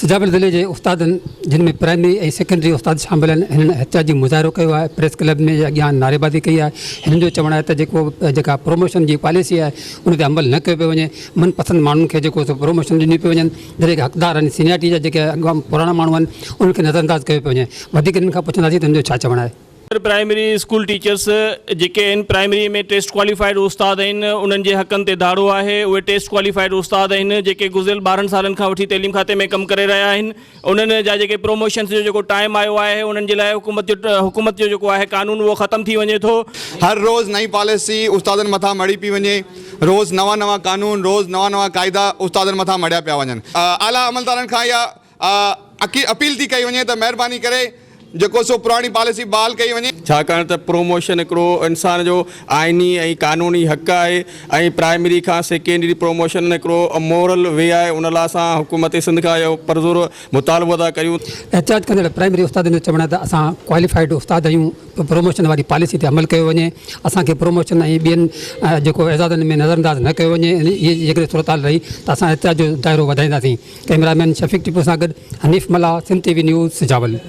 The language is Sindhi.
سجاول ضلعي جي استادن جن ۾ پرائمري ۽ سيڪنڊري استاد شامل آهن هنن احتجاجي مظاهرو ڪيو آهي پريس ڪلب ۾ جي اڳيان نعريبازي ڪئي آهي هنن جو چوڻ آهي ته جيڪو جيڪا پروموشن جي پاليسي آهي ان تي عمل نه ڪيو پيو وڃي من پسند ماڻهن کي جيڪو سو پروموشن ڏنيون پيون وڃن جڏهن ڪه حقدار آهن سينيارٽي جا جيڪي اڳ پراڻا ماڻهو آهن انهن کي نظر انداز ڪيو پيو وڃي وڌيڪ هنن کان پڇنداسين ته هنن جو ڇا چوڻ آهي. پرائمري اسڪول ٽيچرس جيڪي آهن پرائمري ۾ ٽيسٽ ڪواليفائيڊ استاد آهن انهن جي حقن تي ڌاڙو آهي اهي ٽيسٽ ڪواليفائيڊ استاد آهن جيڪي گذريل 12 سالن کان وٺي تعليم کاتي ۾ ڪم ڪري رهيا آهن انهن جا جيڪي پروموشنس جو جيڪو ٽائيم آيو آهي انهن جي لاء حڪومت جو حڪومت جو جيڪو آهي قانون اهو ختم ٿي وڃي ٿو. هر روز نئين پاليسي استادن مٿان مڙهي پئي وڃي روز نوان نوان قانون روز نوان نوان قاعدا استادن مٿان مڙهيا پيا وڃن اعليٰ عملدارن کان اها اپيل ٿي ڪئي وڃي ته مهرباني ڪري جيڪو سو پراڻي پاليسي بحال ڪئي وڃي. ڇاڪاڻ ته پروموشن هڪڙو انسان جو آئيني ۽ قانوني حق آهي ۽ پرائمري کان سيڪنڊري پروموشن هڪڙو مورل وي آهي ان لاء اسان حڪومت سنڌ کان اهو پرزور مطالبو ٿا ڪريون. احتجاج ڪندڙ پرائمري استادن جو چوڻ آهي ته اسان ڪواليفائيڊ استاد آهيون پروموشن واري پاليسي تي عمل ڪيو وڃي اسان کي پروموشن ۽ ٻين جيڪو اعزازن ۾ نظرانداز نه ڪيو وڃي اهي جيڪڏهن صورتحال رهي ته اسان احتجاج جو دائرو وڌائينداسين ڪئميرا مين شفيق ٽيپو سان گڏ Hanif Mallah Sindh T V news Sujawal.